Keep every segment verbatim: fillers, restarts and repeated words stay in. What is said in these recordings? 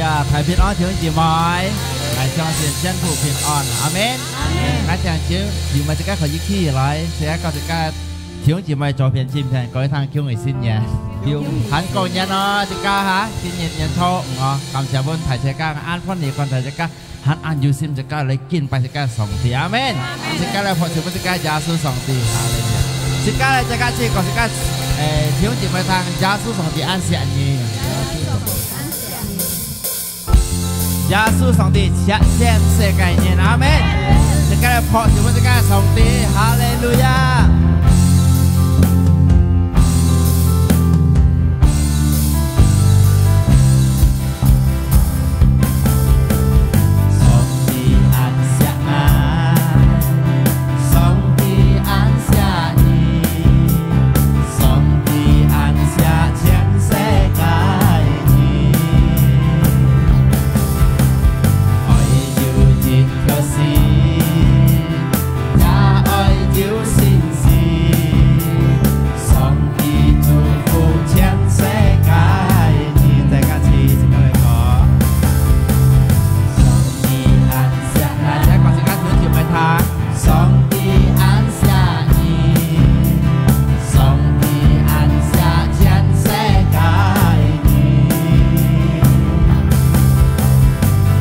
啊，大平安，弟兄姊妹，𠊎相信全部平安，阿門。阿門。𠊎請弟兄姊妹自家可以企起來，自家跟自家弟兄姊妹做片敬拜，各位聽眾恭喜新年，有還過年哦，自家哈，新年年初五哦，感謝分大自家，恁歡喜看大自家，還恁有心自家來敬拜自家上帝，阿門。自家來拍手分自家耶穌上帝，哈利路亞。自家來，自家試過，自家，誒，弟兄姊妹聽，耶穌上帝恁惜你。 耶穌上帝惜全世界人，阿門。自家來拍手分自家上帝，哈利路亞。上帝恁惜𠊎，上帝恁惜你。 上帝恁惜全世界人，愛有一條心，也愛有信心。上帝祝福全世界人。再加一次，自家來講。 上帝恁惜𠊎，再講自家兄弟妹聽。上帝恁惜你，上帝恁惜全世界人。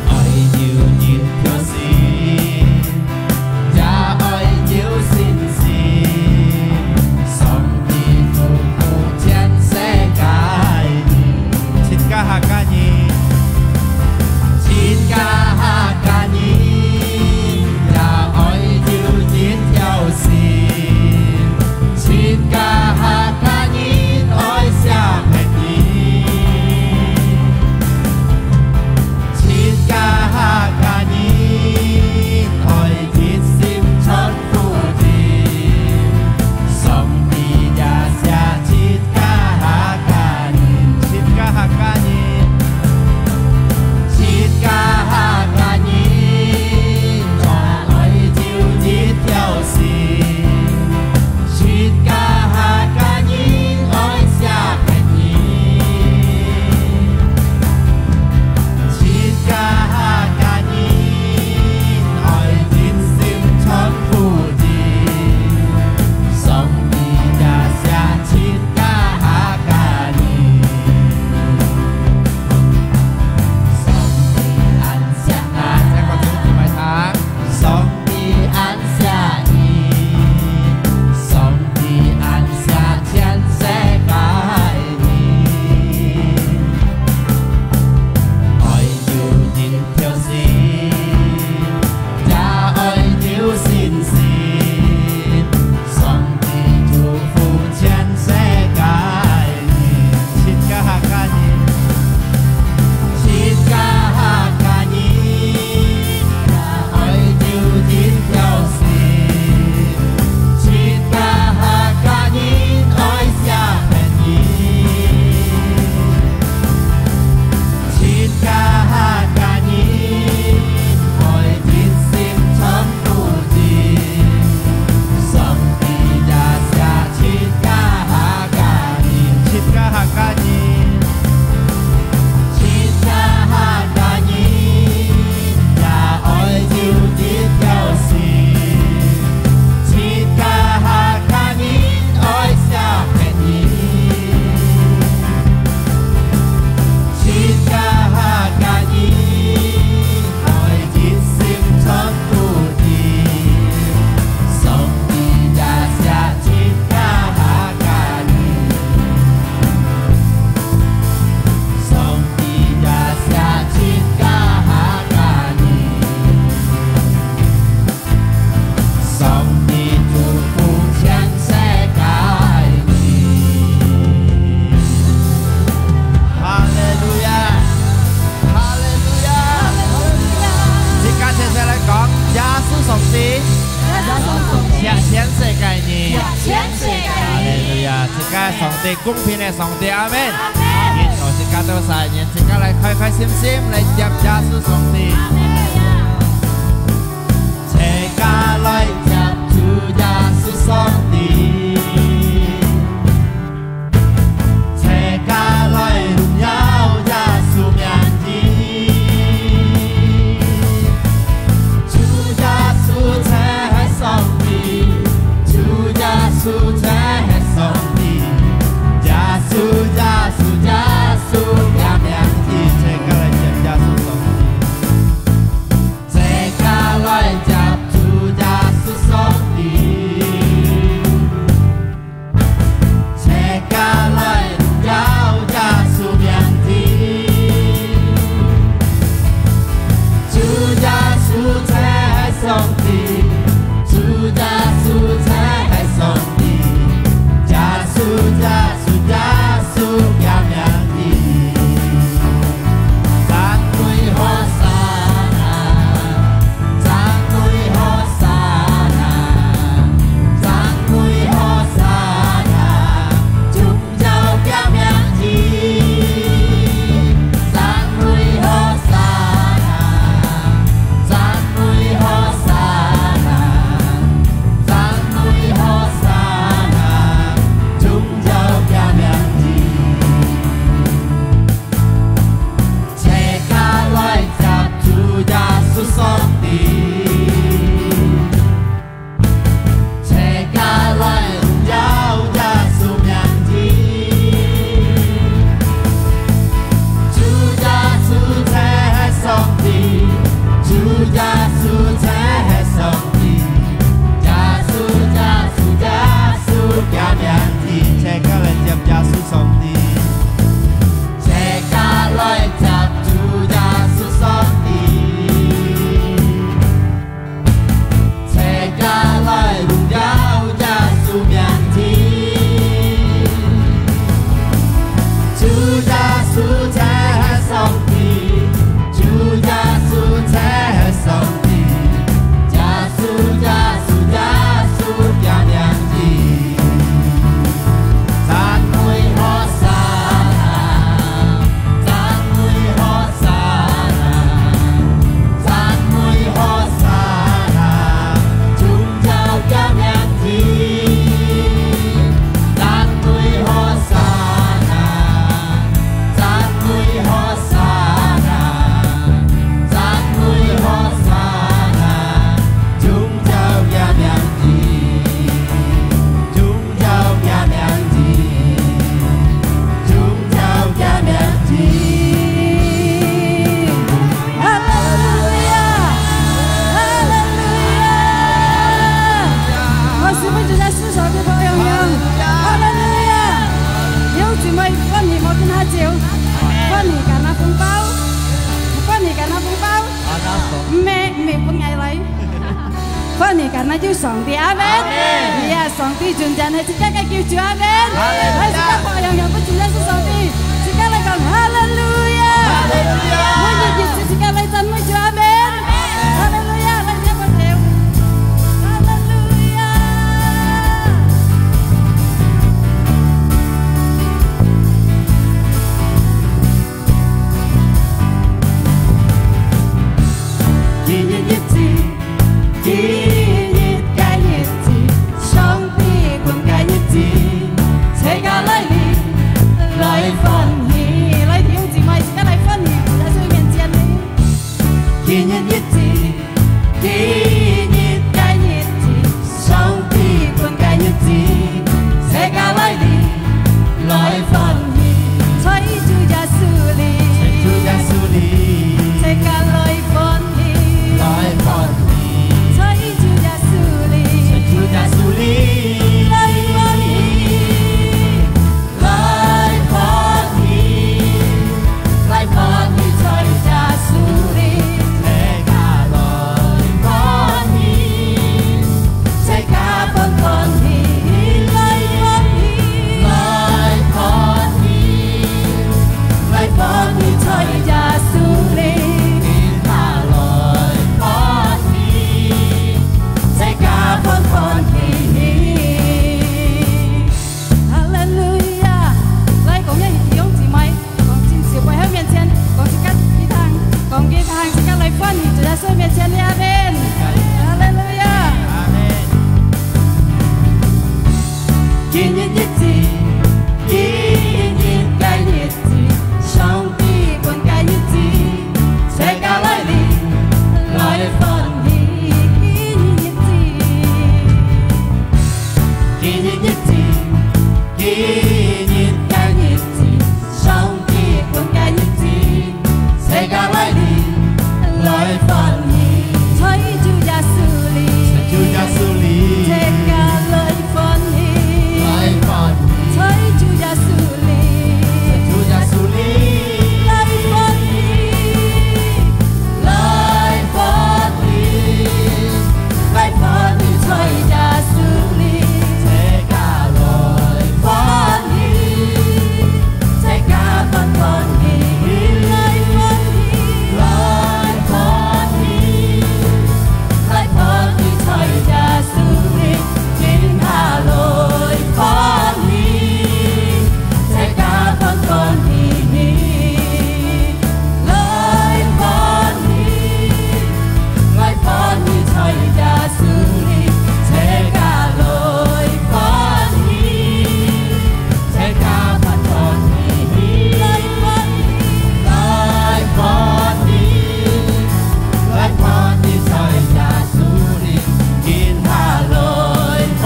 愛有一條心，也愛有信心。上帝祝福全世界人。自家客家人。 自家客家人，也愛有一條心。自家客家人，愛惜別人。自家客家人，愛一心傳 福音。上帝也惜自家客家人，自家客家人，自家客家人，也愛有一條心。自家客家人，愛惜別人。 自家客家人，愛一心傳福音。上帝也惜自家客家人。上帝恁惜𠊎，再講一次，你們唱。上帝恁惜你，上帝恁惜全世界人。 愛有一條心，也愛有信心。上帝祝福全世界人，自家客家人，自家客家人，也愛有一條心。 自家客家人愛惜別人，自家客家人愛一心傳福音。上帝也惜自家客家人，自家客家人，自家客家人 也愛有一條心，自家客家人愛惜別人，自家客家人愛一心傳福音。上帝也惜自家客家人。 上帝也惜自家客家人，上帝祝福全世界人。哈利路亞，哈利路亞，哈利路亞。自家齊齊來講，耶穌上帝，耶穌上帝，惜全世界人。惜全世界人。哈利路亞。 自家上帝公平个上帝，阿門。阿門。今日自家都晒年，自家來開開心心來接耶穌上帝。阿門。自家來接主耶穌上帝，自家來榮耀耶穌名字。毋係，毋係分𠊎來。歡喜，感恩主上帝，阿門。阿門。呀，上帝真正係自家个救主，阿門。哈利路亞。來，自家拍響響，分主耶穌上帝，自家來講，哈利路亞。哈利路亞。每一日自家來讚美主，阿門。哈利路亞，來，自家拍手。哈利路亞。 今日日子，今日个日子，上帝分个日子，自家來臨，來歡喜。來，弟兄姊妹，自家來歡喜，在主面前呢。今日日子，今日个日子，上帝分个日子，自家來臨， 來歡喜，在主耶穌裡，在主耶穌裡，自家來歡喜，來歡喜，在主耶穌裡，在主耶穌裡，來歡喜，來歡喜，來歡喜，在耶穌裡，自家來歡喜。 自家歡歡喜，來歡喜，來歡喜，來歡喜在耶穌裡。今下來歡喜，自家歡歡喜。哈利路亞！來，講一下弟兄姊妹。 講親像背後面前，講自家佢聽，講佢聽，自家來歡喜，主耶穌面前，阿門。哈利路亞。阿門。今日日子，今日个日子，上帝分个日子，自家來臨，來歡喜。今日日子，今日日子，今日日个日子， 上帝分个日子，自家來臨，來歡喜。在主耶穌裡，在主耶穌裡，自家來歡喜。來歡喜。在主耶穌裡，在主耶穌裡，來歡喜。 來歡喜，來歡喜在耶穌裡，自家來歡喜，自家歡歡喜喜，來歡喜，來歡喜，來歡喜在耶穌裡，今下來歡喜，自家歡歡喜喜。 來歡喜，來歡喜在耶穌裡，自家來歡喜，自家歡歡喜喜，來歡喜，來歡喜，來歡喜在耶穌裡，今下來歡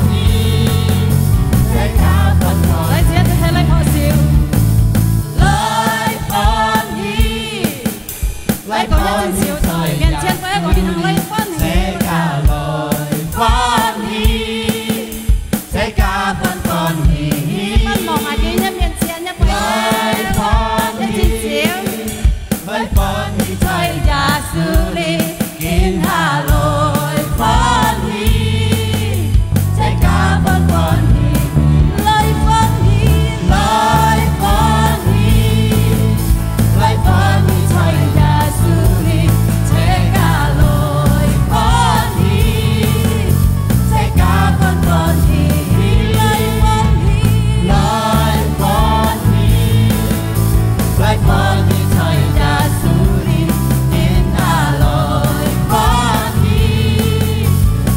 喜，自家歡歡喜。來，自家一齊來拍手。 來歡喜，來講一陣笑，面前不要講一堂來歡喜。自家來歡喜，自家歡歡喜喜。你們望下佢个面前，也不要來歡喜，一陣笑。來歡喜在耶穌裡。 今下來歡喜，自家歡歡喜，來歡喜，來歡喜，來歡喜在耶穌裡，自家來歡喜，自家歡歡喜，來歡喜，來歡喜。 來歡喜在耶穌裡，今下來歡喜，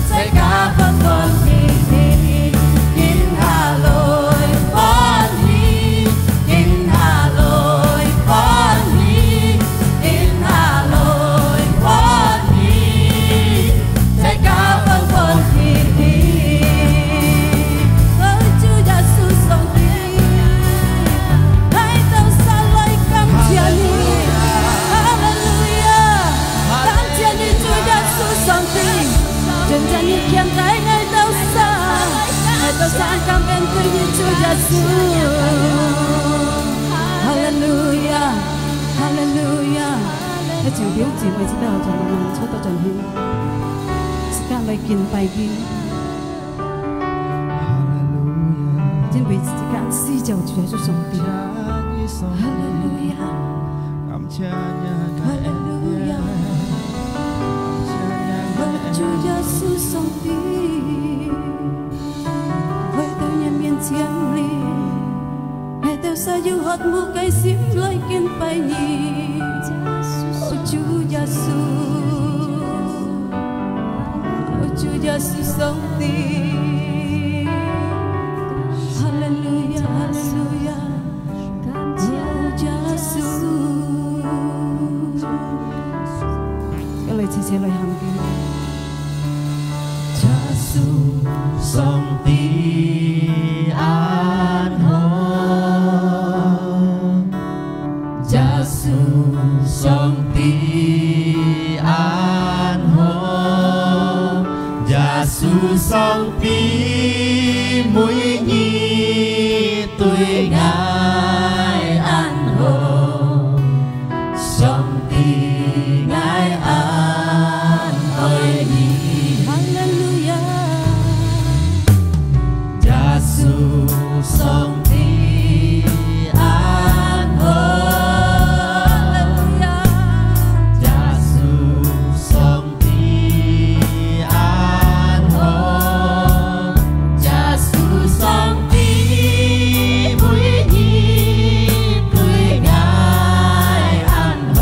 自家歡歡喜喜，今下來歡喜，今下來歡喜，今下來歡喜。 自家歡歡喜喜。哦，主耶穌上帝，𠊎兜儕來感謝你。哈利路亞！感謝你，主耶穌上帝，真正你牽帶𠊎兜儕，𠊎兜儕感恩對你，主耶穌。哈利路亞，哈利路亞。請弟兄姊妹自家慢慢坐到轉去，自家來敬拜佢。因為自家需要主耶穌上帝。哈利路亞，哈利路亞，主耶穌上帝，來到你面前哩。 𠊎兜儕有渴慕个心來敬拜你。哦，主耶穌，哦，主耶穌上帝，哈利路亞，哈利路亞，哦，耶穌。 𠊎來齊齊來喊佢。耶穌上帝恁好，耶穌上帝恁好，耶穌上帝每日 對𠊎恁好，上帝𠊎恁愛你。哈利路亞。耶穌上帝恁好，哈利路亞。耶穌上 帝恁好，耶穌上帝每日對𠊎恁好，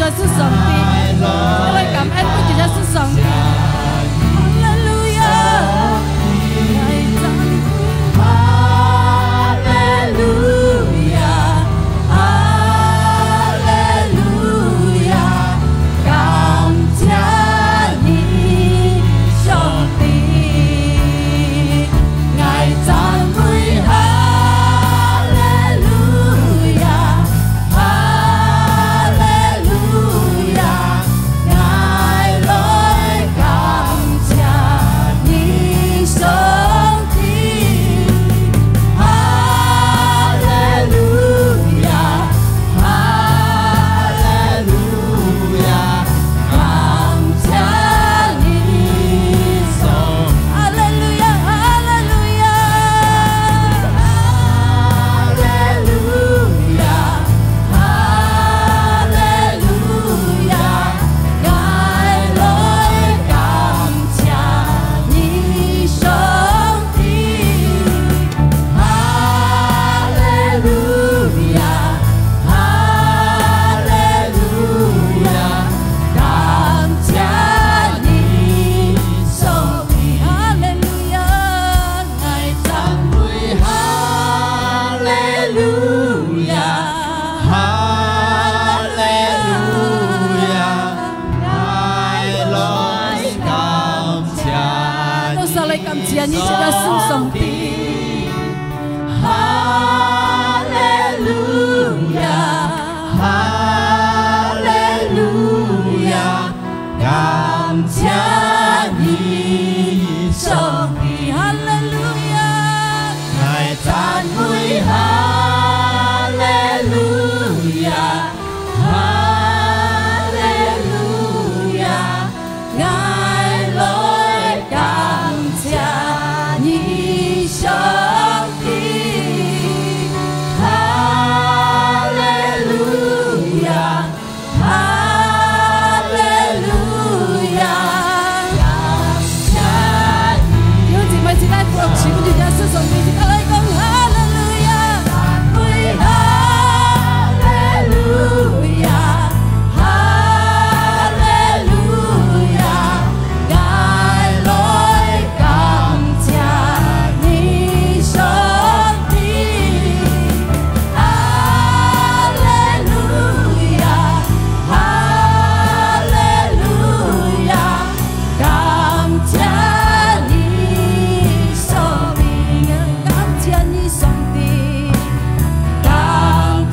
耶穌上帝，我來感恩分主耶穌上帝。哈利路亞！哈利路亞！哈利路亞！感謝你，上帝。 𠊎讚美哈利路亞，哈利路亞，𠊎來感謝你，上帝。哈利路亞，哈利路亞。 感謝你，哈利路亞，哈利路亞，哈利路亞，哈利路亞，𠊎來感謝你，上帝。 哈利路亞，哈利路亞，感謝你，上帝。哈利路亞，𠊎讚美哈利路亞，哈利路亞，𠊎來感謝你，多少來感謝你，主耶穌上帝。 哈利路亞，哈利路亞，感謝你，上帝。哈利路亞，𠊎讚美哈利路亞，哈利路亞。 𠊎來感謝你，上帝。哈利路亞，哈利路亞，感謝你。弟兄姊妹，一齊來服侍主耶穌上帝，一齊來講哈利路亞。 哈利路亞，哈利路亞，𠊎來感謝你，上帝。哈利路亞，哈利路亞， 感謝你，上帝，感謝你，上帝，感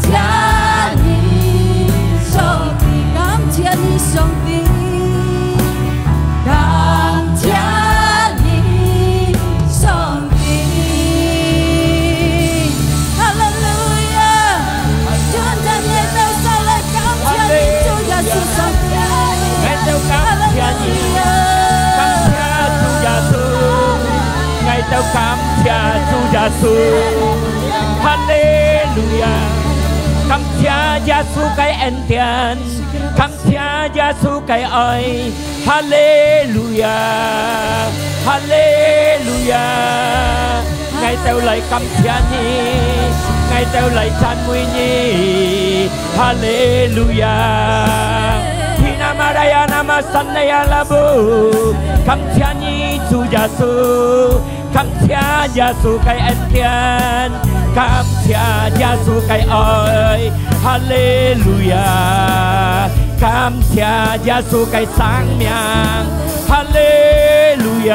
謝你，上帝，感謝你，上帝，感謝你，上帝。 哈利路亞！今天𠊎兜儕來感謝你，主耶穌上帝。𠊎兜感謝你，感謝主耶穌，𠊎兜感謝主耶穌。哈利路亞！感謝耶穌个恩典，感謝耶穌个愛。 哈利路亞，哈利路亞，𠊎兜來感謝你，𠊎兜來讚美你，哈利路亞。Hina maraya nama sanaya labu，感謝你，主耶穌。 感謝耶穌个恩典，感謝耶穌个愛，哈利路亞！感謝耶穌个生命，哈利路亞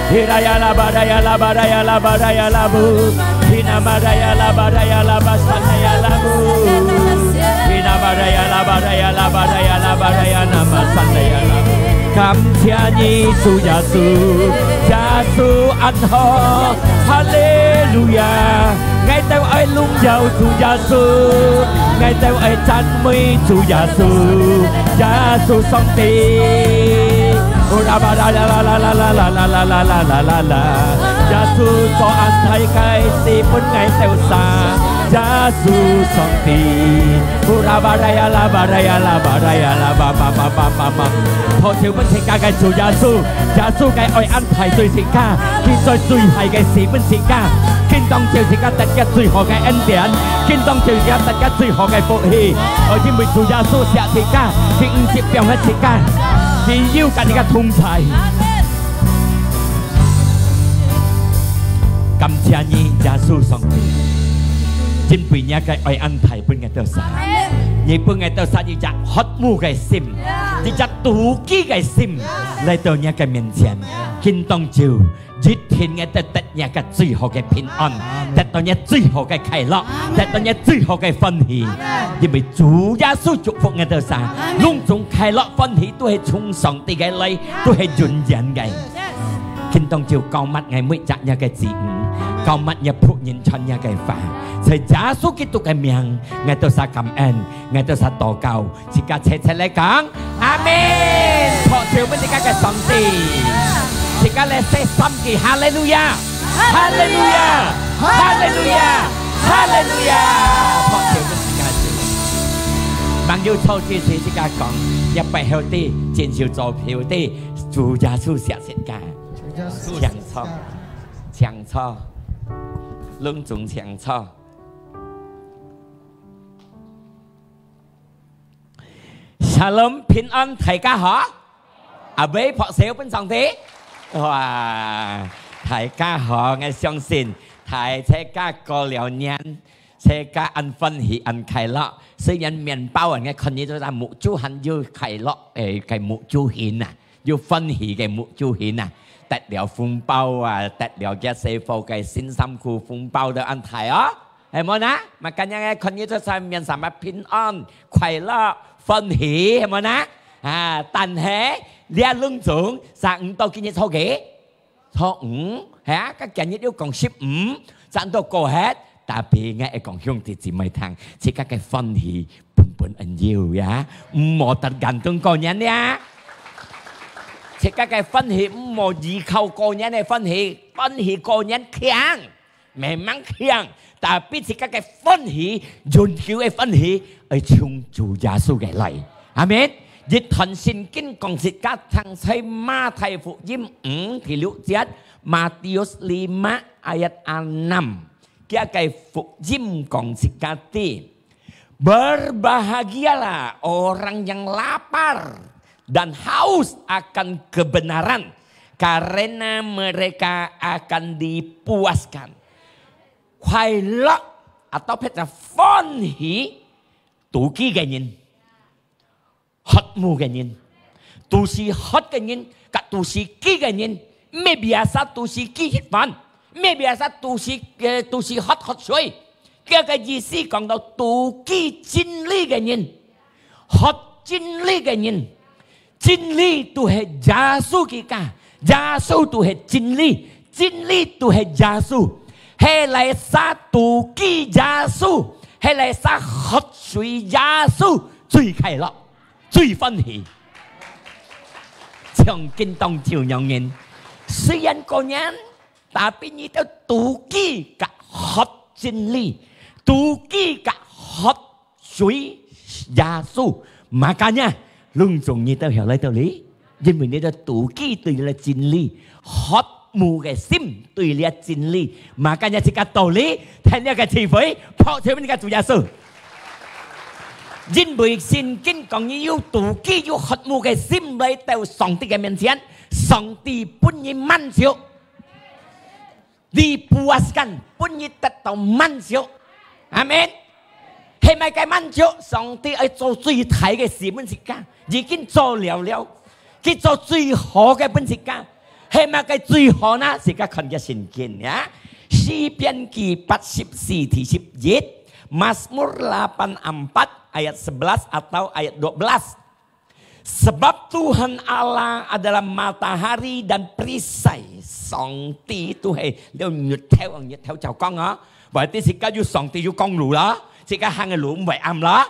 ！Hiraya labaraya labaraya labaraya labu, hinamaraya labaraya labasanaya labu, hinamaraya labaraya labaraya labaraya namasanaya labu. 感謝你，主耶穌，耶穌恁好，哈利路亞！𠊎兜愛榮耀主耶穌，𠊎兜愛讚美主耶穌，耶穌上帝。啦啦啦啦啦啦啦啦啦啦啦啦啦啦啦，耶穌做恁大个事分𠊎兜儕。耶穌上帝，呼啦巴啦呀啦巴啦呀啦巴啦呀啦巴巴巴巴巴巴，托手分自家个主耶穌，耶穌个愛恁大對自家，佢做最大个事分自家，今當晝自家得个最好个恩典，今當晝自家得个最好个福氣，愛因為主耶穌惜自家，佢毋識放忒自家，佢有甲你个同在。 感謝你，耶穌上帝，因為你个愛恁大分𠊎兜儕，你分𠊎兜儕一隻渴慕个心，一隻肚飢个心，來到你个面前，今當晝一定𠊎兜得你个最好个平安，得到你最好个快樂，得到你最好个歡喜，因為主耶穌祝福𠊎兜儕，攏總快樂歡喜都係從上帝个來，都係永遠个。 今當晝膏抹𠊎每隻若个子女，膏抹若僕人傳若个話，在耶穌基督个名，𠊎兜儕感恩，𠊎兜儕禱告，自家齊齊來講，阿門。拍手分自家个上帝，自家來說三句，哈利路亞，哈利路亞，哈利路亞，哈利路亞。拍手分自家主。吂有錯之時，自家講，一擺後底，真就做票底，主耶穌惜自家。 請坐，請坐，攏總請坐。Shalom，平安，大家好。阿妹拍手分上帝。哇，大家好，𠊎相信大自家過了年，自家恁歡喜恁快樂。雖然面包恁个看你做啥目珠還有快樂，誒，个目珠形啊。 有歡喜个目珠形啊，得了紅包啊，得了个細貨个新衫褲紅包都恁大哦，係無呢？Makanya个看你做啥面上啊平安、快樂、歡喜，係無呢？啊，但係這攏總，想毋到今日初幾？初五，係啊，該今日又講十五，想到過忒，tapi𠊎愛講兄弟姊妹聽，自家个歡喜 本本恩有呀，毋好得感動過年呀。自家个歡喜毋好依靠過年个歡喜，歡喜過年強，memang強，tapi自家个歡喜，永久个歡喜，愛從主耶穌个來。阿門。一段聖經講自家聽在馬太福音五第六節，Matius lima ayat enam。佢个福音講自家知。 Berbahagialah orang yang lapar dan haus akan kebenaran, karena mereka akan dipuaskan. 快樂atau別个歡喜，肚飢个人，渴慕个人，肚屎渴个人，甲肚屎飢个人，毋係biasa肚屎飢食飯，毋係biasa肚屎，呃，肚屎渴渴水。 佢个意思講到肚飢真理个人，渴真理个人，真理都係耶穌佢家，耶穌都係真理，真理都係耶穌，係哪儕肚飢耶穌，係哪儕渴水耶穌，最快樂，最歡喜。像今當晝樣人，雖然過年， tapi你兜肚飢甲渴真理，肚飢甲渴水耶穌，makanya攏總你兜曉來到哩，因為你兜肚飢對這真理，渴慕个心對這真理，makanya自家到哩，趁這个機會，拍手分你个主耶穌。因為聖經講，你有肚飢、有渴慕个心來到上帝个面前，上帝分你滿足。 你puaskan，分你得到滿足。阿門。係麼个滿足？上帝愛做最大个事分自家，已經做了了，佢做最好个分自家。係麼个最好呢？自家看个聖經呀。詩篇記八十四第十一，Mazmur delapan empat ayat sebelas atau ayat dua belas。 Sebab Tuhan Allah adalah matahari dan perisai。上帝都係了日頭，日頭照光啊。Berarti自家有上帝有光路啦，自家行个路毋會暗啦。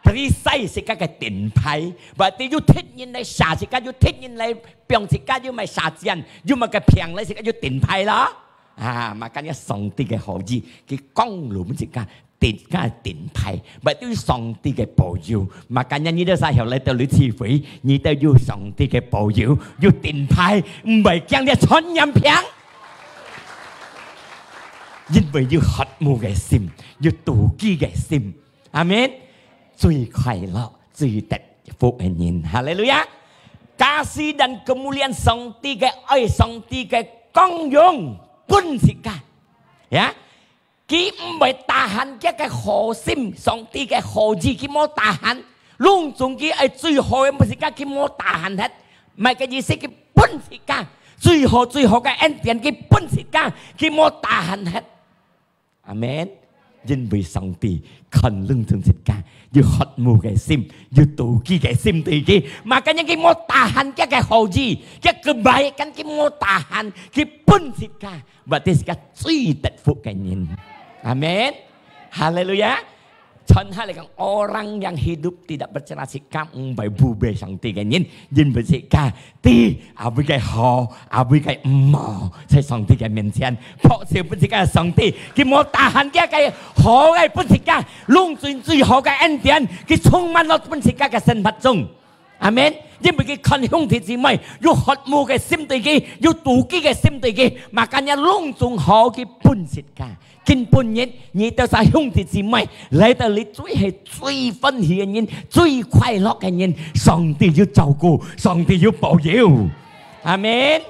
Perisai自家个燈牌，berarti有敵人來射自家，有敵人來放自家，有麼个射箭，有麼个病來自家有燈牌啦。啊，makanya上帝个好意，佢光路分自家，定，个定牌，berarti上帝个保佑。Makanya你兜儕曉來到這聚會，你兜有上帝个保佑，有定牌，毋會驚這傳染病。因為有渴慕个心，有肚飢个心。阿門。最快樂、最得福个人。哈利路亞！Kasih dan kemuliaan上帝个愛，上帝个光榮，分自家。Ya， 佢毋會tahan佢个好心，上帝个好意，佢無tahan。攏總佢愛最好个，毋係講佢無tahan忒。毋係个意思，佢分自家最好最好个恩典，佢分自家，佢無tahan忒。阿門。因為上帝看攏總自家，有渴慕个心，有肚飢个心對佢，makanya佢無tahan佢个好意，佢个kebaikan佢無tahan，佢分自家。 Berarti自家最得福个人。阿門。哈利路亞。Chọn下來講，orang yang hidup tidak bercela，自家毋會污穢上帝个人，因為自家知阿位个好，阿位个毋好，在上帝个面前，拍手分自家个上帝，佢無tahan佢个好个分自家，攏總最好个恩典，佢充滿落分自家个生活中。 阿門。因為佢看兄弟姊妹有渴慕个心對佢，有肚飢个心對佢，makanya攏總好佢分自家。今晡日，你兜儕兄弟姊妹來到這，最係最歡喜个人，最快樂个人，上帝有照顧，上帝有保佑。阿門。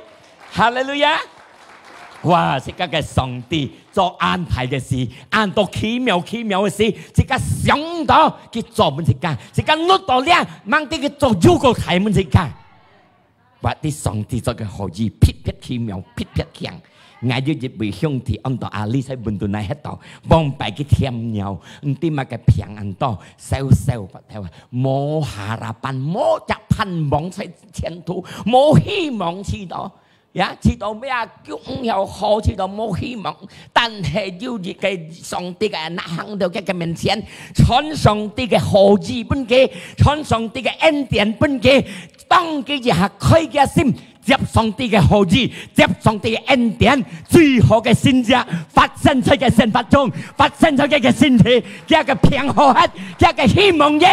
哈利路亞！哇，自家个上帝 做恁大个事，恁多奇妙奇妙个事，自家想到佢做分自家，自家落到這，吂知佢做又過大分自家。Berarti上帝做个好事，特別奇妙，特別強。𠊎有一位兄弟，安到阿里，在Bendunai歇到，往擺佢添尿，毋知麼个病恁多，瘦瘦發頭，無harapan，無隻盼望在前途，無希望試到。 Ya，試到尾啊，就毋曉好，試到無希望。但係有一個上帝个anak行到佢个面前，傳上帝个好意分佢，傳上帝个恩典分佢。當佢一下開佢个心，接上帝个好意，接上帝个恩典，最好个神蹟發生在佢个生活中，發生在佢个身體，佢个病好忒，佢个希望有，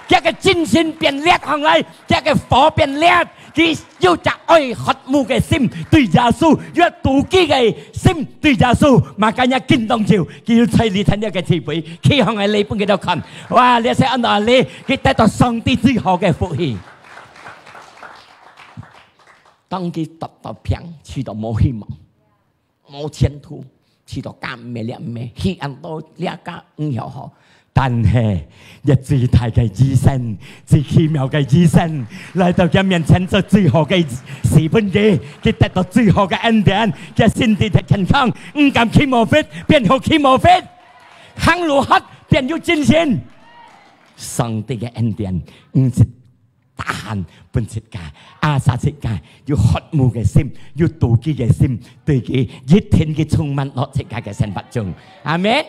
佢个精神變烈上來，佢个火變烈。 佢有隻愛渴慕个心對耶穌，有肚飢个心對耶穌，makanya今當晝，佢有在這聽這个聚會，企䟘个這分佢兜看。哇，這係安到這，佢得到上帝最好个福氣。當佢得到病，試到無希望， 無前途，試到該毋係這毋係，去恁多這家毋曉好。但係，這最大个醫生，最奇妙个醫生，來到佢面前做最好个事分佢，佢得到最好个恩典，佢身體健康，毋敢去無fit，變好去無fit，行路好，變有精神。上帝个恩典，毋係 tahan分自家，asal自家有渴慕个心，有肚飢个心，對佢一定佢充滿落自家个生活中。阿門。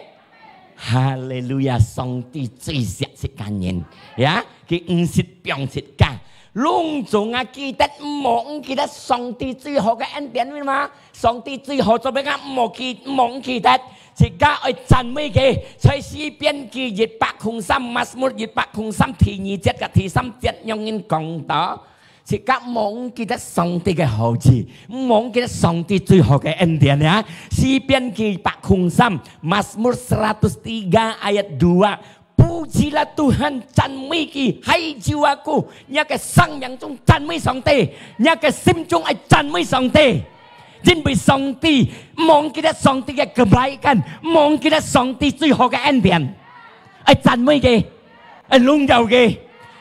哈利路亞！上帝最惜自家人，ya，佢毋識放自家。攏總啊，記得，毋好毋記得上帝最好个恩典，明白嗎？ 上帝最好做麼个？毋好記，毋好毋記得，自家愛讚美佢。在詩篇記一百空三，Mazmur一百空三第二節个第三節，仰般講到？自家毋好毋記得上帝个好意，毋好毋記得上帝最好个恩典啊！詩篇記一百空三，Mazmur seratus tiga ayat dua. Pujilah Tuhan, 讚美佢，hai jiwaku，若个生命中讚美上帝，若个心中愛讚美上帝。因為上帝，毋好記得上帝个kebaikan，毋好記得上帝最好个恩典，愛讚美佢，愛榮耀佢。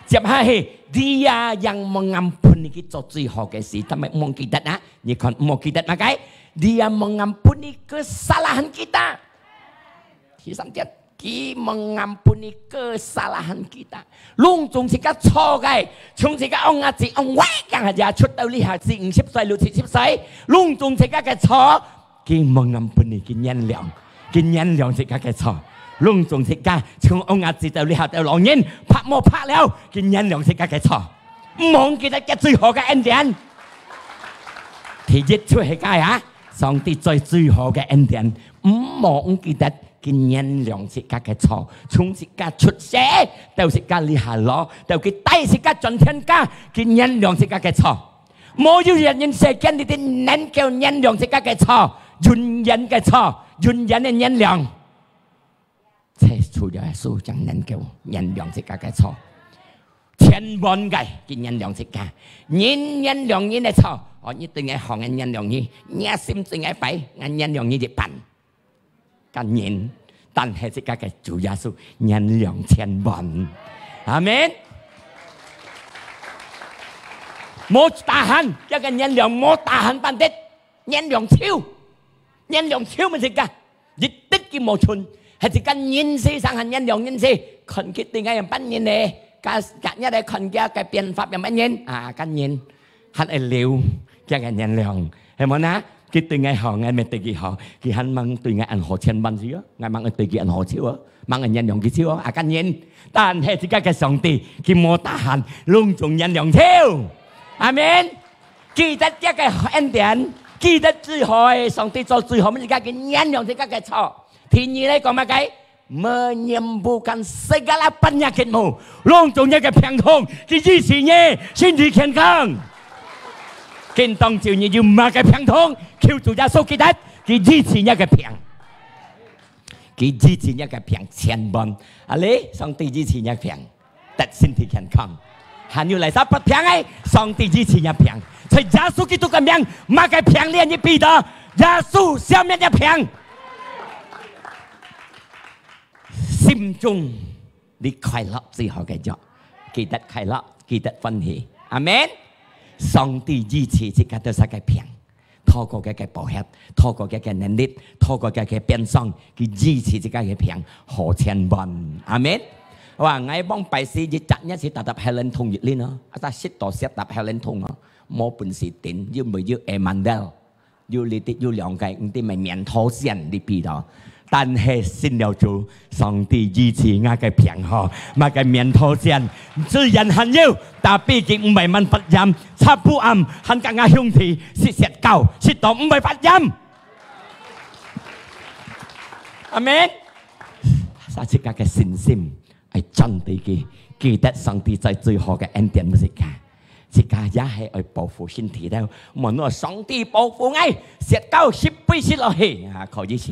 接下去，Dia yang mengampuni，佢做最好个事，但係毋好記得啊！你看，毋好記得麼个？Dia mengampuni kesalahan kita。 第三節，佢mengampuni kesalahan kita。攏總自家錯个，從自家戇阿姊戇歪gang下，出到這下四五十歲、六七十歲，攏總自家个錯，佢mengampuni，佢原諒，佢原諒自家个錯。攏總自家從戇阿姊到這下到老人，拍無拍了，佢原諒自家个錯。毋好記得佢最好个恩典。第一就係个啊，上帝最最好个恩典，毋好記得佢原諒自家个錯，從自家出世，到自家這下老，到佢帶自家轉天家，佢原諒自家个錯。無有一人世間裡底能夠原諒自家个錯，永遠个錯，永遠个原諒。在主耶穌正能夠原諒自家个錯，千萬个佢原諒自家。人原諒人个錯，哦，你對𠊎好，𠊎原諒你；你心對𠊎歹，𠊎原諒你一半。 感恩，但係自家个主耶穌原諒千萬。阿門。無tahan，這个原諒無tahan半滴，原諒手，原諒手乜自家，一滴佢無存，係自家人世上還原諒人世，看佢對𠊎樣般人呢，今，今日來看佢个變化樣般人，啊，感恩。 還愛留佢个原諒，係無呢？佢對𠊎好，𠊎乜對佢好，佢還吂對𠊎恁好千萬次哦，𠊎吂愛對佢恁好手哦，吂愛原諒佢手哦，啊，感恩。但係自家个上帝，佢無tahan，攏總原諒手。阿門。記得這个恩典，記得最好个上帝做最好，乜自家佢原諒自家个錯。第二來講麼个？ Menyembuhkan segala penyakitmu，攏總你个病痛，佢醫治你，身體健康。今當晝你有麼个病痛，求主耶穌基督，佢醫治你个病，佢醫治你个病千萬。啊，你，上帝醫治你个病，得身體健康。還有哪儕發病个，上帝醫治你病。在耶穌基督个名，麼个病你也避得，耶穌消滅你病。 心中你快樂最好个藥，記得快樂，記得歡喜。阿門。上帝醫治自家兜儕个病，透過佢个寶血，透過佢个能力，透過佢个鞭傷，佢醫治自家个病，好千萬。阿門。哇，𠊎往擺時一隻月時搭搭Helen痛一輪哦，啊，但食到食搭Helen痛哦，無本事頂，又無有Emmanuel。 有你兜有兩个，你兜乜面頭線你比到。但係信了主，上帝醫治𠊎个病吼，𠊎个面頭線，雖然還有，tapi佢毋會慢發炎，差不多還甲𠊎兄弟食雪糕，食到毋會發炎。阿門。啥自家个信心 愛轉對佢，記得上帝最最好个恩典分自家。自家也係愛保護身體了，莫講上帝保護𠊎，食到十杯食落去，啊，可以食。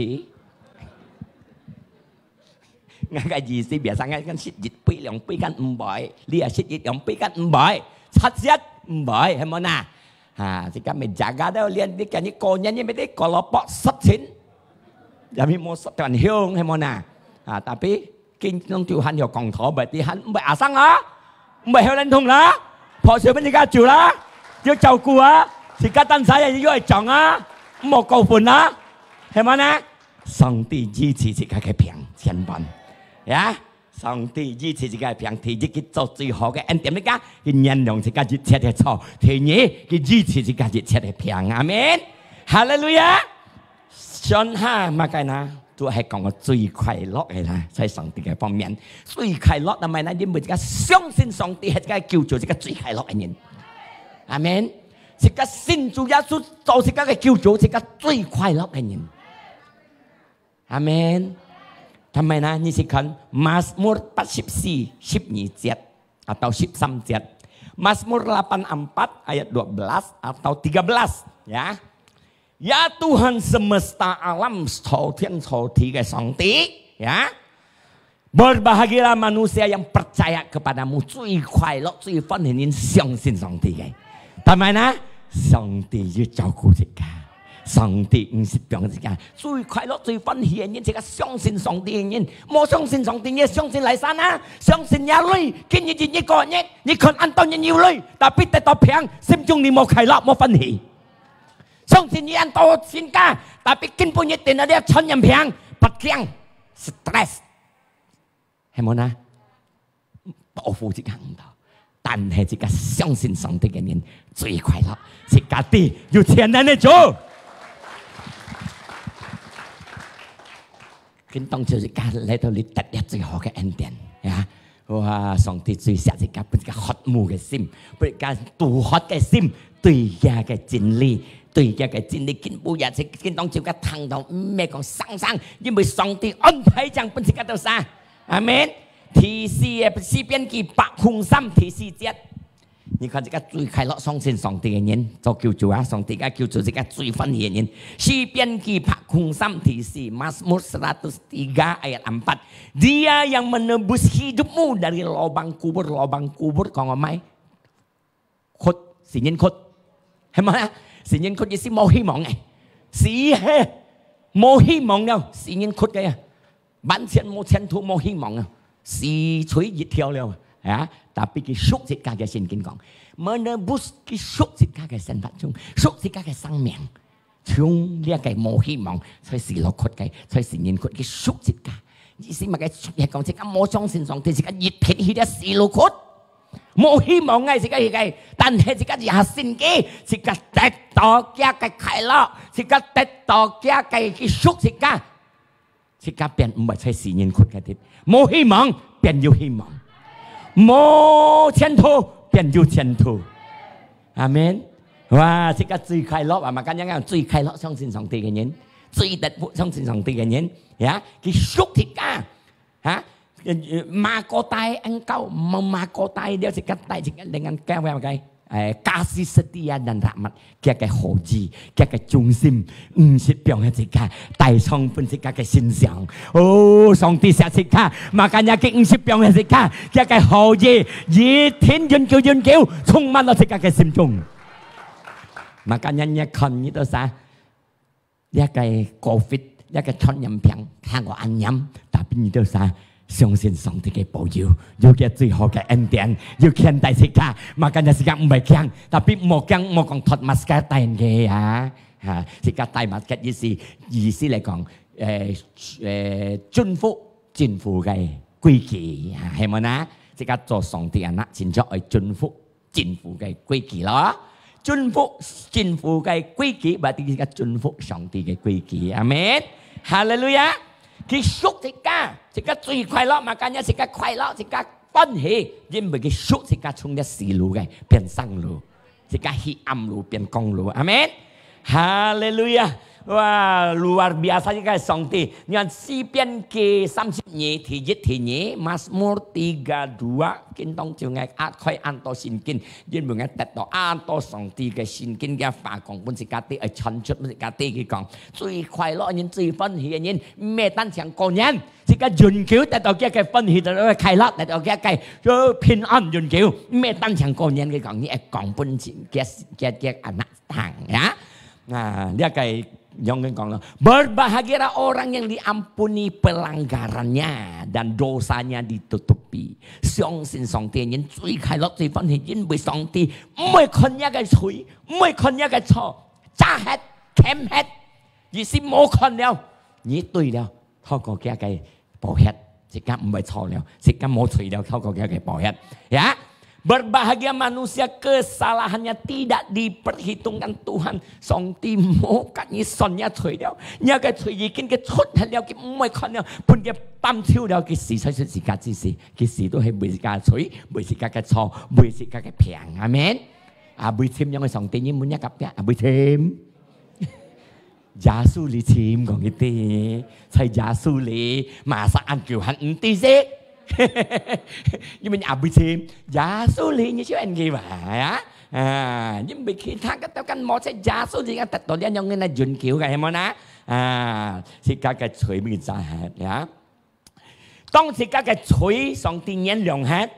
𠊎个意思，biasa𠊎講食一杯兩杯，敢毋會？你也食一兩杯，敢毋會？七隻毋會，係無呐？啊，自家乜jaga到，連你今日過年，你乜得過蘿蔔十斤，也無十段香，係無呐？啊，tapi 今當晝還有講道，毋係，還毋係阿生啊，毋係後人痛啦，破碎分自家煮啦，要照顧啊，自家擔晒也要愛講啊，毋好過分啊，係無呢？上帝醫治自家个病，千萬，呀，上帝醫治自家个病，第一佢做最好个恩典，你看，佢原諒自家一切个錯，第二，佢醫治自家一切个病，阿門，哈利路亞。 上下麼个呢？都係講个最快樂个啦，在上帝个方面，最快樂，但係呢，因為自家相信上帝係自家救主，自家最快樂个人。阿門。自家信主耶穌做自家个救主，自家最快樂个人。阿門。但係呢，你去看Mazmur八十四，十二節。 atau十三節。Mazmur delapan empat ayat dua belas atau tiga belas, ya. Ya Tuhan semesta alam, 造天造地个上帝，ya. Berbahagialah manusia yang percaya kepada-Mu，最快樂、最歡喜人相信上帝个。但係呢，上帝要照顧自家。 上帝毋識放自家，最快樂、最歡喜个人，自家相信上帝个人。無相信上帝，你相信來生啊，相信若累，今日一日過日，你看恁多人有累，tapi得到病，心中你無快樂、無歡喜。相信你恁多身家，tapi今晡日定到你傳染病，發驚，stress。 係無呢？保護自家毋到，但係自家相信上帝个人最快樂，自家知有全能个主。今當晝自家來到這得了最好个恩典，呀！哇！上帝最惜自家，分自家渴慕个心，分自家肚渴个心，對佢个真理，對佢个真理根本也係，今當晝个聽到，毋係講生生，因為上帝安排正分自家到啥。阿門。第四个，詩篇一百空三第四節。你看這个最快樂相信上帝个人，做救主啊，上帝个救主，這个最歡喜个人。詩篇一百空三第四，Mazmur seratus tiga ayat empat. Dia yang menebus hidupmu dari lubang kubur, lubang kubur，講个咩？ 窟，死人窟，係無啊？死人窟意思無希望誒，死嘿，無希望了，死人窟个啊，完全無前途，無希望啊，死垂一條了啊！Tapi佢贖自家个聖經講，menebus佢贖自家个生活中，贖自家个生命。 從這个無希望，在死路窟个，在死人窟，佢贖自家。意思麼个？係講自家無相信上帝，自家一片去了死路窟，無希望个，自家去个。但係自家也信佢，自家得到佢个快樂，自家得到佢个，佢贖自家。 自家變毋會在死人窟个地，無希望變有希望，無前途變有前途。阿門。哇，自家最快樂啊！嘛，今日講最快樂相信上帝个人，最得福相信上帝个人，呀，佢贖自家，哈，呃，呃，mahkota engkau，mahkota了，自家帶自家dengan kau，OK？ 誒，kasih setia dan rahmat，佢个好意，佢个忠心，毋識放下自家，帶上分自家个身上。哦，上帝惜自家，嘛，今日佢毋識放下自家，佢个好意，一定永久永久充滿了自家个心中。嘛，今日你看你到啥？ 這个covid，這个傳染病，看我恁嚴，tapi你兜儕相信上帝个保佑，有佢最好个恩典，有牽帶自家，嘛，今日自家毋會驚，tapi莫驚，莫講脫masker戴个啊，哈，自家戴masker意思，意思來講，誒，誒，遵服政府个規矩，哈，係無呢？自家做上帝anak，真正愛遵服 政府个規矩咯。遵服政府个規矩，berarti自家遵服上帝个規矩。阿門。哈利路亞。佢贖自家，自家最快樂，嘛，今日自家快樂，自家歡喜，因為佢贖自家從這死路个變生路，自家黑暗路變光路。阿門。 哈利路亞！哇，luar biasa个上帝！你看詩篇个三十二，第一、第二，Mazmur tiga dua，今當晝𠊎打開恁多聖經，因為𠊎得到恁多上帝个聖經个話講分自家知，愛傳出分自家知。佢講，最快樂个人，最歡喜个人，毋係單淨過年，自家永久得到佢个歡喜，得到佢个快樂，得到佢个，呃，平安永久，毋係單淨過年。佢講，你愛講分自家，佢个，佢个anak聽呀。 啊，這个仰般講咯，berbahagialah orang yang diampuni pelanggarannya dan dosanya ditutupi。相信上帝个人最快樂、最歡喜，因為上帝毋會看你个罪，毋會看你个錯，遮忒、剗忒，意思無看了，你對了，透過佢个 寶血，自家毋會錯了，自家無罪了，透過佢个寶血。Ya, berbahagia manusia kesalahannya tidak diperhitungkan Tuhan。上帝無甲你算你罪了，你个罪已經佢出現了，佢毋會看了，分佢抌手了，佢死才係自家之事，佢死都係為自家罪，為自家个錯，為自家个病。阿門。啊，為尋樣个上帝，你問一个壁，啊，為尋。 耶穌裡尋講佢知，在耶穌裡，masa恁久還毋知啫。因為你也毋尋，耶穌裡你就恁久啊，啊，因為其他个都跟無在耶穌裡个得到這樣个永久个，係無呢？啊，自家个罪毋會再忒，呀。當自家个罪上帝原諒忒，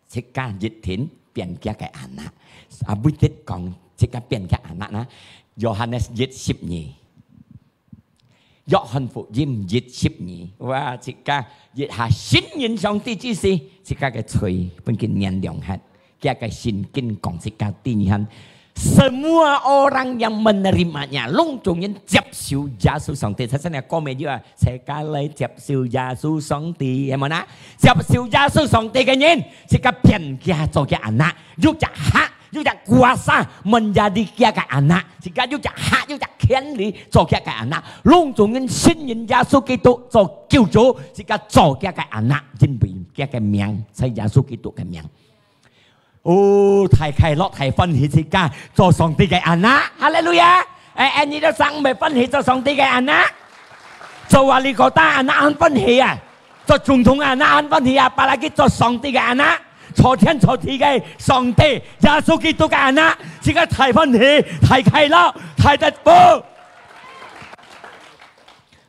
自家一定變佢个anak。啊，毋得講自家變佢anak呢。Yohanes一十二，約翰福音一十二，哇，自家一下信認上帝之時，自家个罪分佢原諒忒。佢个聖經講自家知你看，semua orang yang menerimanya，攏總人接受耶穌上帝。在這裡講咩啊？自家來接受耶穌上帝，係無呢？ 接受耶穌上帝个人，自家變佢做佢anak，有隻hak，有隻kuasa menjadi佢个anak，自家有隻hak，有隻權利做佢个anak。攏總人信認耶穌基督做救主，自家做佢个anak，因為佢个名，在耶穌基督个名。哦，大快樂，大歡喜自家做上帝个anak。哈利路亞！哎，哎，你都想毋係歡喜做上帝个anak？做wali kota anak恁歡喜啊！做總統anak恁歡喜啊！apalagi做上帝个anak，坐天坐地个上帝，耶穌基督个anak，自家大歡喜，大快樂，大得福。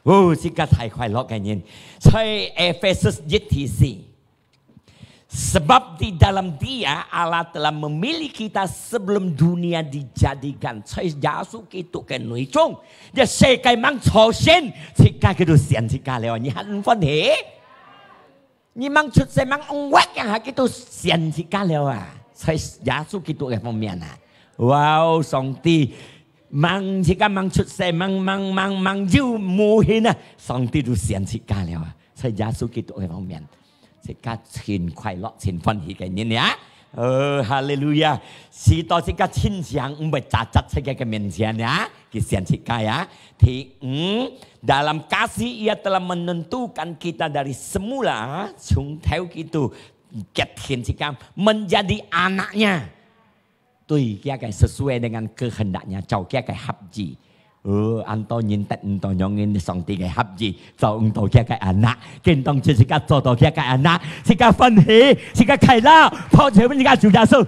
哦，自家大快樂个人，在Efesus一第四。Sebab di dalam Dia Allah telah memilih kita sebelum dunia dijadikan。在耶穌基督个內中，這世界吂造成，自家佢都選自家了，你還毋歡喜？你吂出世吂on wet，佢都選自家了啊！在耶穌基督个方面啊，哇哦，上帝吂自家吂出世，吂吂吂吂有無形啊，上帝都選自家了啊！在耶穌基督个方面。 自家盡快樂、盡歡喜个人呀。哦，哈利路亞！使到自家親像毋會扎扎在佢个面前呀，佢選自家呀。第五，dalam kasih Ia telah menentukan kita dari semula，從頭佢都決定自家menjadi anak-Nya。 對佢个sesuai dengan kehendak-Nya，照佢个合意。哦，恁多人得毋到仰形上帝个合意，做毋到佢个anak，今當就自家做到佢个anak，自家歡喜，自家快樂，拍手分自家主耶穌。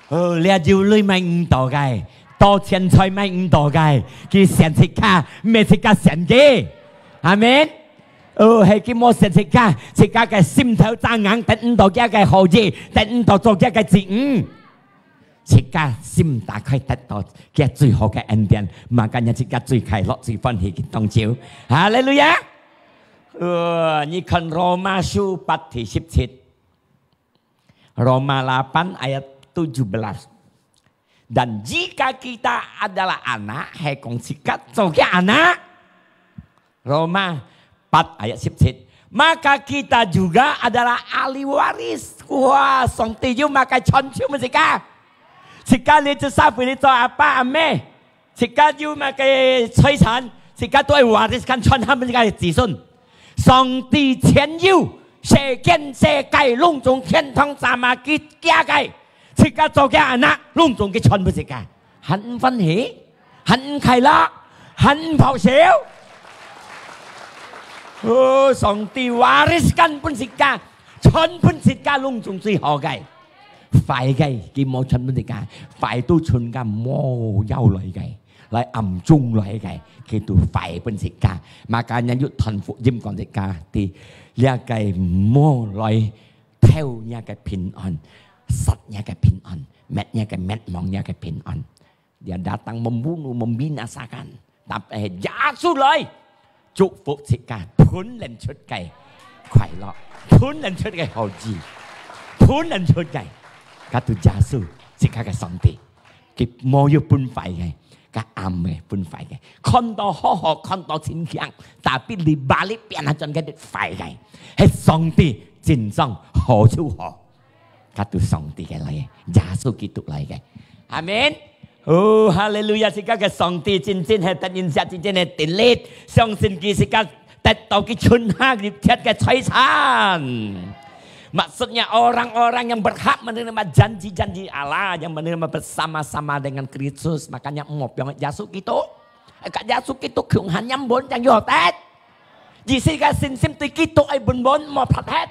哦，這憂慮買毋到个，多錢財買毋到个，佢選自家，毋係自家選佢。阿門。 哦，係佢無選自家，自家个心頭正硬，得毋到佢个好意，得毋到做佢个子女。自家心打開得到佢最好个恩典，makanya自家最快樂、最歡喜个當晝。哈利路亞！哦，你看羅馬書八第十七。 Roma delapan ayat tujuh belas. Dan jika kita adalah anak, hai kong sikat, so kia anak. Roma empat ayat 十七. Maka kita juga adalah ahli waris. Wah, song tiyu makai chon chiu masika. Sika li chesa fui li cho apa ame. 自家有麼个財產，自家都愛wariskan傳分自家个子孫。上帝全有，世間世界攏總天堂sama佢个，自家做个anak，攏總佢傳分自家，還毋歡喜？還毋快樂？還毋咆哮？哦，上帝wariskan分自家，傳分自家攏總最好个。壞个，佢無傳分自家，壞都傳个無要來个。 來暗中來个，佢都壞分自家。Makanya有傳福音講自家，知這个無來偷若个平安，殺若个平安，滅若个滅亡若个平安。Dia datang membunuh, membinasakan. Tapi耶穌來，祝福自家，分人出个快樂，分人出个好意，分人出个，佢都耶穌自家个上帝。 佢無有分壞个，佢暗个分壞个，看到好好，看到清淨，tapi dibalik變轉个壞个，係上帝真正好就好，佢都上帝个來个，耶穌基督來个。阿門。哦，哈利路亞！自家个上帝真正係得人惜，真正係得力，相信佢自家 得到佢存下立切个財產。Maksudnya orang-orang yang berhak menerima janji-janji Allah, yang menerima bersama-sama dengan Kristus, makanya莫放耶穌基督。Ka耶穌基督共下原本正有得。意思个信心對基督愛本本莫撇忒。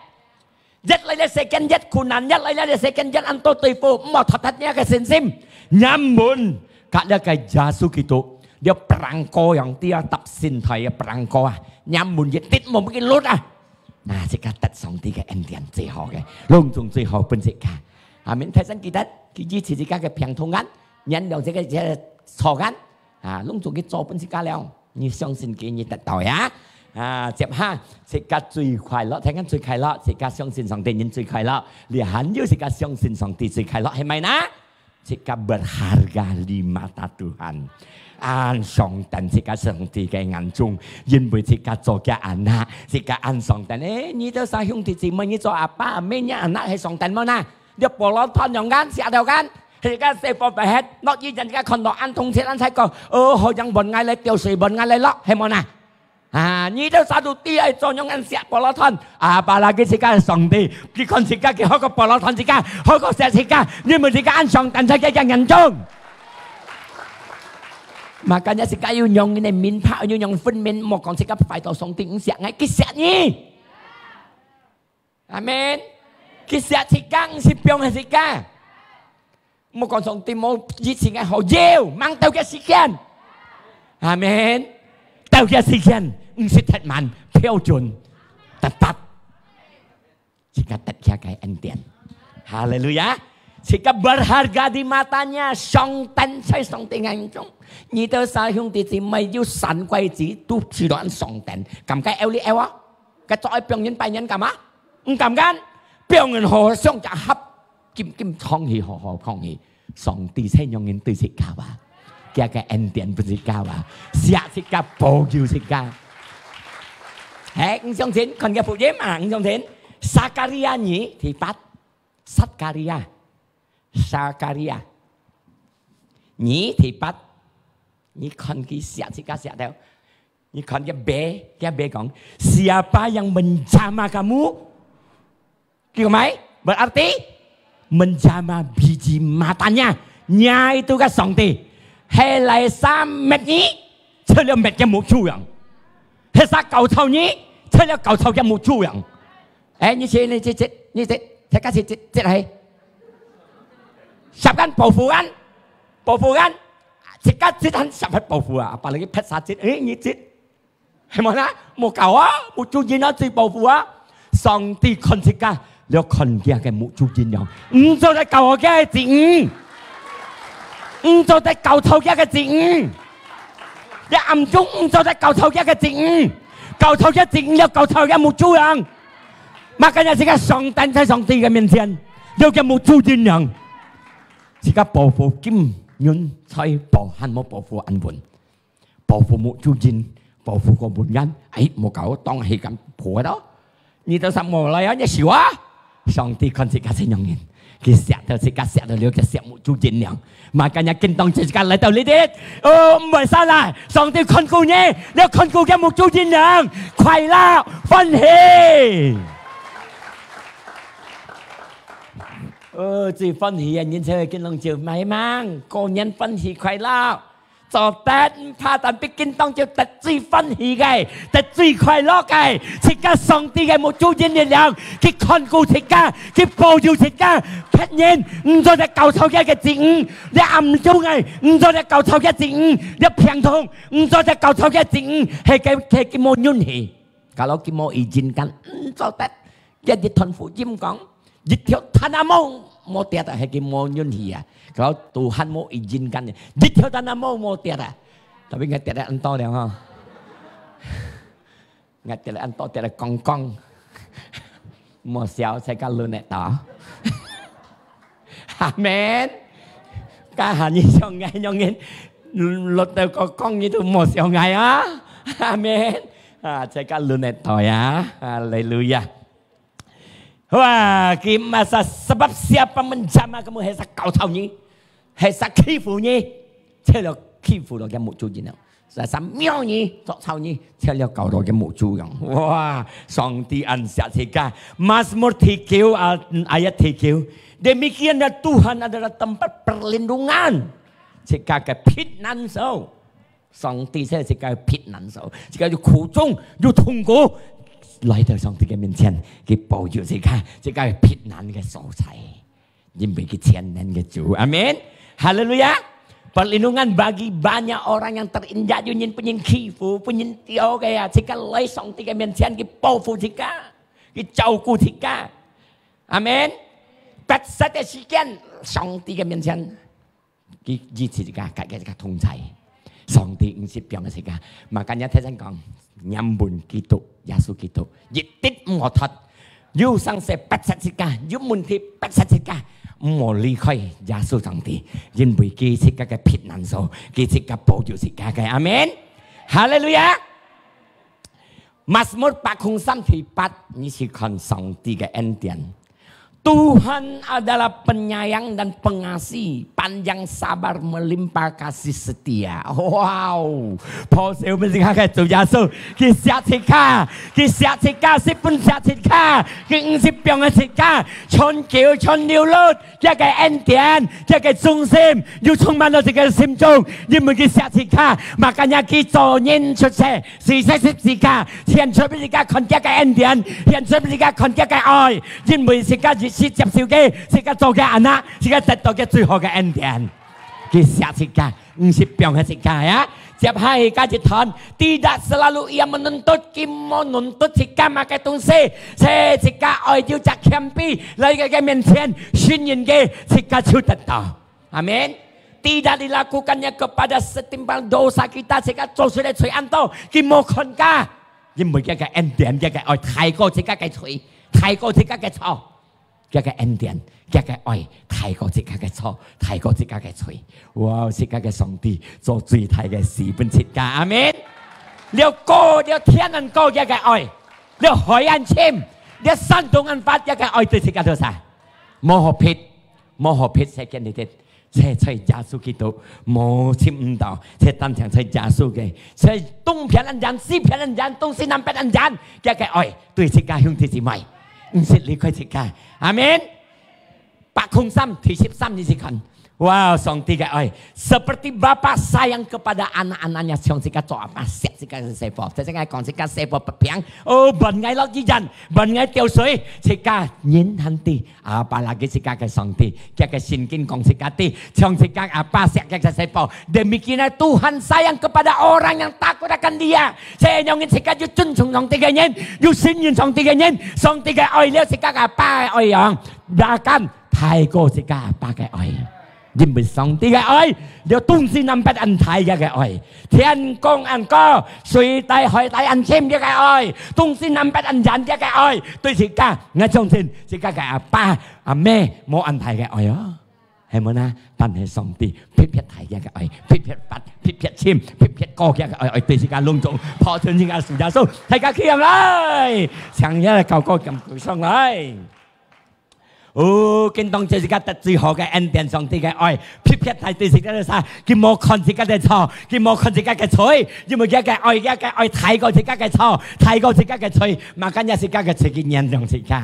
越來越世間越困難，越來越世間越恁多對付，毋好脫忒若个信心。Nyamun，甲這个耶穌基督，這perangko yang dia搭神台个perangko啊，nyamun一滴無乜佢落啊。啊，自家得上帝个恩典最好个，攏總最好分自家。阿門。大聲記得，佢支持自家个病痛啊，原諒自家个錯啊，啊，攏總佢做分自家了。 你相信佢，你得到呀。啊，接下，自家最快樂，聽見最快樂，自家相信上帝人最快樂。你還有自家相信上帝最快樂，係咪呢？自家berharga di mata Tuhan。恁上等，自家上帝个眼中，因為自家做个anak，自家恁上等。誒，你兜儕兄弟姊妹，你做阿爸阿姆，若anak係上等無呢？ 你無論同樣間，寫條間，自家細寶貝核，落雨人家看到恁痛切，恁才講，哦，好像問𠊎來，吊水問𠊎來落，係無呢？啊，你兜儕都知愛做仰般惜布拉團，啊，巴拉佢自家个上帝，佢看自家，佢好過布拉團自家，好過惜自家，你們自家恁上等在佢个眼中。Makanya自家有仰般个面拍，有仰般分明，莫講自家壞到上帝毋惜，愛佢惜你。阿門。佢惜自家，毋係放忒自家。 莫講上帝無以前个好，有，吂到个時間。阿門。到个時間，毋係忒慢，標準，tetap。自家得佢个恩典。哈利路亞！自家berharga di matanya，上等在上帝眼中。你兜儕兄弟姊妹有三個子，都知道恁上等，敢該有理由啊？該做愛放人拜年幹嘛？毋敢敢，放人好相加合。 緊緊唱起，好好唱起。上帝係仰般對自家啊，佢个恩典分自家啊，惜自家，保佑自家。嘿，你相信？看个福音啊，你相信？撒迦利亞二第八，撒迦利亞，撒迦利亞二第八，你看佢惜自家惜到，你看个B，个B講，siapa yang menjamah kamu？Berarti menjamah biji matanya，nya itu个上帝，係哪儕搣你，就了搣个目珠樣；係儕搞臭你，就了搞臭个目珠樣。哎，你這，你這，這，你這，這个是這，這係，十間保護間，保護間，自家這還十間保護啊，把你个拍殺這，哎，你這。 係無啦？無搞啊，目珠仁啊，最保護啊。上帝看自家，了看佢个目珠仁樣。毋做得搞好佢个子女，毋做得搞臭佢个子女。這暗中毋做得搞臭佢个子女，搞臭佢子女了搞臭佢目珠仁。Makanya自家上等在上帝个面前，了佢目珠仁樣。自家保護金銀財寶，還無保護安穩。 保護目珠仁，保護个門眼，哎，莫搞當係咁破咯。你兜儕無來啊，你笑啊！上帝看自家係仰般，佢惜到自家惜到了，佢惜目珠仁樣。Makanya今當自家來到這地，哦，毋會散啦！上帝看顧你，你看顧佢目珠仁樣，快樂歡喜。哦，最歡喜个人就係今當就賣命，過年歡喜快樂。 做得毋怕，但畢竟當就得最歡喜个，得最快樂个，自家上帝个目珠仁力量，佢看顧自家，佢保佑自家，別人毋做得搞臭佢个子女，這暗中个，毋做得搞臭佢个子女，這病痛，毋做得搞臭佢个子女，係佢，係佢無允許。Kalau佢無izin kan，毋做得。 一日傳福音講，一條tanamu無跌啊，係佢無允許啊。Kalau Tuhan無izin kan，一條tanamu無跌啊。Tapi𠊎跌了恁多了吼。𠊎跌了恁多，跌了光光。莫笑，在該輪得到。阿門。Kahan你想𠊎，仰人落到光光，你都莫笑𠊎啊。阿門。啊，在該輪得到呀。哈利路亞。 哇，佢masa sebab siapa menjamah kamu，係儕搞臭你，係儕欺負你，就了欺負了佢目珠仁樣。係儕藐你，作臭你，就了搞到佢目珠仁樣。哇，上帝恁惜自家。Mazmur tiga ayat tiga。Demikianlah Tuhan adalah tempat perlindungan，自家个避難所。 上帝係自家个避難所，自家有苦衷，有痛苦，來到上帝个面前，佢保佑自家，自家个避難个所在，因為佢全能个主。阿門。哈利路亞。Perlindungan bagi banyak orang yang terinjak，有人分人欺負，分人丟个啊，自家來上帝个面前，佢保護自家，佢照顧自家。阿門。迫切个時間，上帝个面前， 佢一直自家，佢个自家同在。上帝毋識放自家。Makanya大聲講，黏穩基督，耶穌基督，一滴毋好脫。有生事迫切自家，有問題迫切自家，毋好離開耶穌上帝，因為佢自家个避難所，佢自家保佑自家个。阿門。哈利路亞。Mazmur百空三第八，你去看上帝个恩典。Tuhan adalah penyayang dan pengasih, panjang sabar, melimpah kasih setia. Wow! 拍手分自家个主耶穌，佢惜自家，佢惜自家，十分惜自家，佢毋識放个自家，全球、全流落，佢个恩典，佢个忠心，又充滿了自家个心中，因為佢惜自家，makanya佢做人出世，死在十字架，顯出分自家看佢个恩典，顯出分自家看佢个愛，因為自家一時接受佢，自家做佢anak，自家得到佢最好个恩典。佢惜自家，毋識放下自家呀。接下來个一段，tidak selalu ia menuntut，佢無nuntut自家麼个東西，係自家愛有隻謙卑來佢个面前，信任佢，自家就得到。阿門。Tidak dilakukannya kepada setimpal dosa kita，自家做出來罪恁多，佢無看个，因為佢个恩典，佢个愛大過自家个罪，大過自家个錯。 佢个恩典，佢个愛，大過自家个錯，大過自家个罪。哇，自家个上帝做最大个事分自家，阿門。了高，了天恁高，佢个愛，了海恁深，了山洞恁闊，佢个愛對自家做啥？無好比，無好比世間裡底，在在耶穌基督，無尋毋到，在單淨在耶穌个，在東片恁遠，西片恁遠，東西南北恁遠，佢个愛。 對自家兄弟姊妹，毋識離開自家。阿門。百空三第十三你去看，哇，上帝个愛，seperti bapa sayang kepada anak-anaknya，像自家做阿爸惜自家个細胞。這係𠊎講自家細胞發病，哦，問𠊎落醫院，問𠊎吊水，自家人還知，apalagi自家个上帝，佢个聖經講自家知，像自家阿爸惜佢个細胞。Demikianlah Tuhan sayang kepada orang yang takut akan Dia。 這樣人自家有尊重上帝个人，有信任上帝个人，上帝个愛了自家个阿爸个愛樣，也敢大過自家阿爸个愛。因為上帝个愛，了東西南北恁大个个愛，天空恁高，水底海底恁深个个愛，東西南北恁遠个个愛，對自家，𠊎相信自家个阿爸阿姆無恁大个愛哦。 係無呢？但係上帝特別大个愛，特別闊，特別深，特別高个愛，愛對自家攏總，抱緊自家主耶穌，大家企起來，請這个高高咁舉上來。哦，今當這自家得最好个恩典，上帝个愛，特別大對自家个啥？佢無看自家个錯，佢無看自家个罪，因為佢个愛，佢个愛大過自家个錯，大過自家个罪，makanya自家个罪佢原諒自家。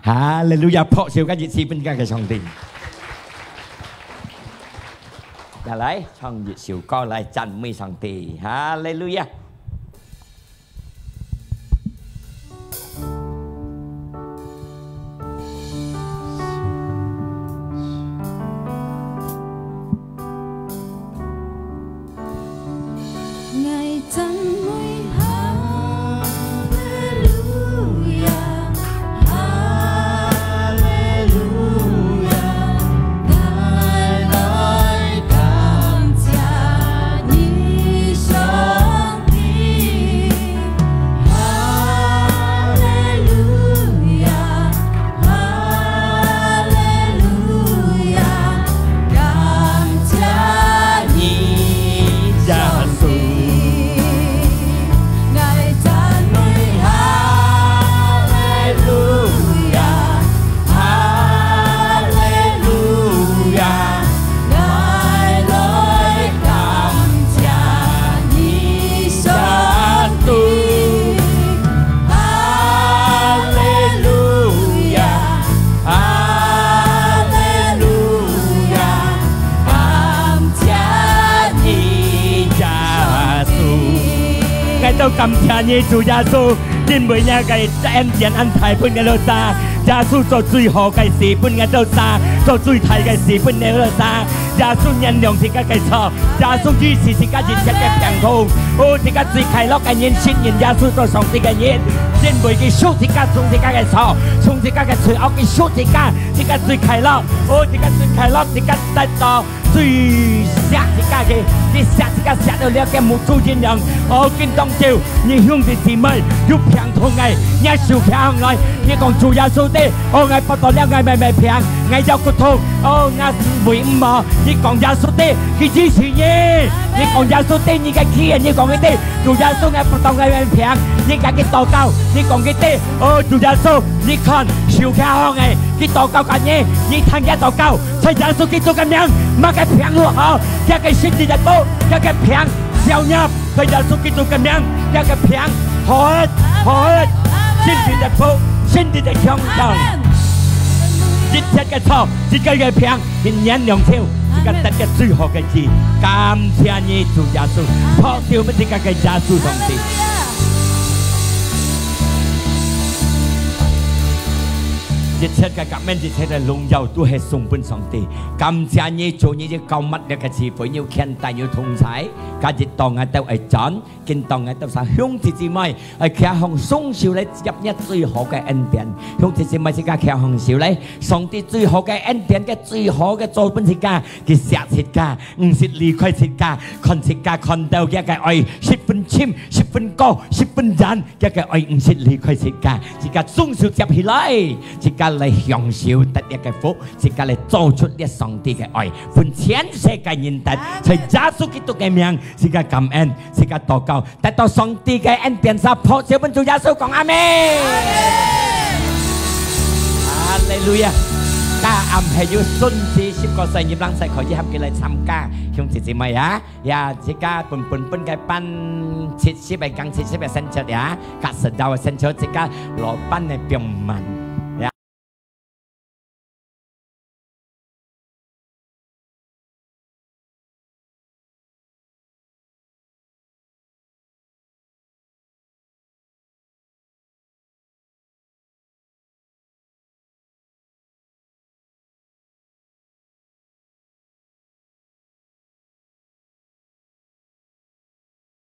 哈利路亞，拍手个一次分自家个上帝。再來唱一首歌來讚美上帝，哈利路亞。 𠊎讚美哈利路亞，哈利路亞，𠊎來感謝你，上帝。哈利路亞， 哈利路亞，感謝你，上帝。𠊎讚美哈利路亞，哈利路亞。 𠊎來感謝你，上帝。哈利路亞，哈利路亞，感謝你，耶穌。𠊎兜感謝你，主耶穌。 因為若个恩典恁大分𠊎兜儕，耶穌做最好个事分𠊎兜儕，做最大个事分𠊎兜儕。耶穌原諒自家个錯，耶穌醫治自家一切个病痛。哦，自家最快樂个人，信任耶穌做上帝个人，因為佢贖自家，從自家个錯，從自家个罪惡，佢贖自家，自家最快樂。哦，自家最快樂，自家得到 最惜自家个，佢惜自家惜到了个目珠一樣。哦，今當晝，你兄弟姊妹有病痛个，你手擎䟘來，你講主耶穌知，哦，𠊎發到了，𠊎乜乜病，𠊎腰骨痛，哦，𠊎胃毋好。你講耶穌知，佢醫治你。你講耶穌知，你个氣，你講佢知，主耶穌，𠊎發到，𠊎乜病，你甲佢禱告，你講佢知，哦，主耶穌，你看，手擎䟘个，佢禱告个你，你聽佢禱告，在耶穌基督个名，麼个病都好，佢个身體得福，佢个病消滅，在耶穌基督个名，佢个病好，好，身體得福，身體得強壯。一切个錯，一切个病，佢原諒佢，佢个得个最好个治。感謝你，主耶穌，拍手分自家个耶穌上帝。一切个感恩，一切个榮耀，都係送分上帝。感謝你，主，你就膏抹這个聚會，你有牽帶，你有同在。今日到𠊎兜愛轉，今到𠊎兜儕兄弟姊妹，愛擎䟘雙手來接你最好个恩典。兄弟姊妹，自家擎䟘手來，上帝最好个恩典，个最好个做分自家，佢惜自家，毋識離開自家，看自家看到佢个愛，十分深，十分高，十分遠。 佢个愛毋識離開自家，自家雙手接起來，自家來享受得這个福，自家來做出這上帝个愛，分全世界人得。在耶穌基督个名，自家感恩，自家禱告，得到上帝个恩典，儕拍手分主耶穌講阿們。哈利路亞！今暗係有信主十個歲，你人儕可以喊佢來參加，兄弟姊妹啊！ 呀，自家分分分个班七十个，講七十个先出呀，甲十六个先出，自家老班个放慢。